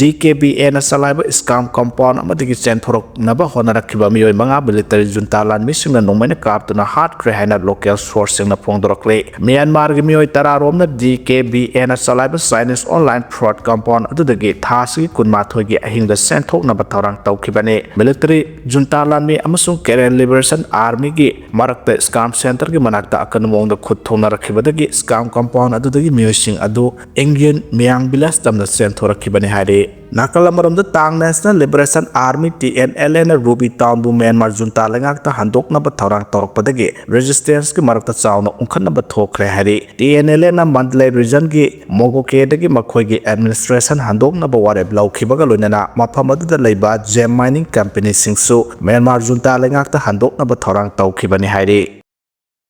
D K B ꯑꯦꯅ ꯆꯂꯥꯏꯕ ꯁ꯭ꯀꯥꯝ ꯀꯝꯄꯥꯎꯟ ꯑꯃꯗꯒꯤ ꯆꯦꯟꯊꯣꯔꯛꯅꯕ ꯍꯣꯠꯅꯔꯛꯈꯤꯕ ꯃꯤꯑꯣꯏ ꯃꯉꯥ ꯃꯤꯂꯤꯇꯔꯤ ꯖꯨꯟꯇꯥ ꯂꯥꯟꯃꯤꯁꯤꯡꯅ ꯅꯣꯡꯃꯩꯅ ꯀꯥꯞꯇꯨꯅ ꯍꯥꯠꯈ꯭ꯔꯦ ꯍꯥꯏꯅ ꯂꯣꯀꯦꯜ ꯁꯣꯔꯁꯁꯤꯡꯅ ꯐꯣꯡꯗꯣꯔꯛꯂꯤ꯫ ꯃ꯭ꯌꯥꯟꯃꯥꯔꯒꯤ ꯃꯤꯑꯣꯏ ꯇꯔꯥ ꯔꯣꯝꯅ ꯗꯤ ꯀꯦ ꯕꯤ ꯑꯦꯅ ꯆꯂꯥꯏꯕ ꯆꯥꯏꯅꯤꯁ ꯑꯣꯟꯂꯥꯏꯟ ꯐ꯭ꯔꯣꯗ ꯀꯝꯄꯥꯎꯟ ꯑꯗꯨꯗꯒꯤ ꯊꯥ ꯑꯁꯤꯒꯤ ꯀꯨꯟꯃꯥꯊꯣꯏꯒꯤ ꯑꯍꯤꯡꯗ ꯆꯦꯟꯊꯣꯛꯅꯕ ꯊꯧꯔꯥꯡ ꯇꯧꯈꯤꯕꯅꯤ꯫ ꯃꯤꯂꯤꯇꯔꯤ ꯖꯨꯟꯇꯥ ꯂꯥꯟꯃꯤ ꯑꯃꯁꯨꯡ ꯀꯦꯔꯦꯟ ꯂꯤꯕꯔꯦꯁꯟ ꯑꯥꯔꯃꯤꯒꯤ ꯃꯔꯛꯇ ꯁ꯭ꯀꯥꯝ ꯁꯦꯟꯇꯔꯒꯤ ꯃꯅꯥꯛꯇ ꯑꯀꯟꯕ ꯃꯑꯣꯡꯗ ꯈꯨꯠ ꯊꯣꯛꯅꯔꯛꯈꯤꯕꯗꯒꯤ ꯁ꯭ꯀꯥꯝ ꯀꯝꯄꯥꯎꯟ ꯑꯗꯨꯗꯒꯤ ꯃꯤꯑꯣꯏꯁꯤꯡ ꯑꯗꯨ ꯏꯪꯒꯤꯌꯟ ꯃꯤꯌꯥꯡ ꯚꯤꯂꯦꯖ ꯇꯝꯅ ꯆꯦꯟꯊꯣꯔꯛꯈꯤꯕꯅꯤ ꯍꯥꯏꯔꯤ꯫ ꯅꯥꯀꯜ ꯑꯃꯔꯣꯝꯗ ꯇꯥꯡ national liberation army, T N L ꯑꯦꯅ ꯔꯨꯕꯤ ꯇꯥꯎꯟꯕꯨ ꯃ꯭ꯌꯥꯟꯃꯥꯔ ꯖꯨꯟꯇꯥ ꯂꯩꯉꯥꯛꯇ ꯍꯟꯗꯣꯛꯅꯕ ꯊꯧꯔꯥꯡ ꯇꯧꯔꯛꯄꯗꯒꯤ ꯔꯦꯖꯤꯁꯇꯦꯟꯁꯀꯤ ꯃꯔꯛꯇ ꯆꯥꯎꯅ ꯎꯪꯈꯠꯅꯕ ꯊꯣꯛꯈ꯭ꯔꯦ ꯍꯥꯏꯔꯤ꯫ ꯇꯤ ꯑꯦꯟ ꯑꯦꯜ ꯑꯦꯅ ꯃꯟꯗꯂꯦ ꯔꯤꯖꯟꯒꯤ ꯃꯣꯒꯣꯀꯦꯗꯒꯤ ꯃꯈꯣꯏꯒꯤ ꯑꯦꯗꯃꯤꯅꯤꯁꯇ꯭ꯔꯦꯁꯟ ꯍꯟꯗꯣꯛꯅꯕ ꯋꯥꯔꯦꯞ ꯂꯧꯈꯤꯕꯒ ꯂꯣꯏꯅꯅ ꯃꯐꯝ ꯑꯗꯨꯗ ꯂꯩꯕ ꯖꯦꯝ ꯃꯥꯏꯅꯤꯡ ꯀꯝꯄꯦꯅꯤꯁꯤꯡꯁꯨ ꯃ꯭ꯌꯥꯟꯃꯥꯔ ꯖꯨꯟꯇꯥ ꯂꯩꯉꯥꯛꯇ ꯍꯟꯗꯣꯛꯅꯕ ꯊꯧꯔꯥꯡ ꯇꯧꯈꯤꯕꯅꯤ ꯍꯥꯏꯔꯤ꯫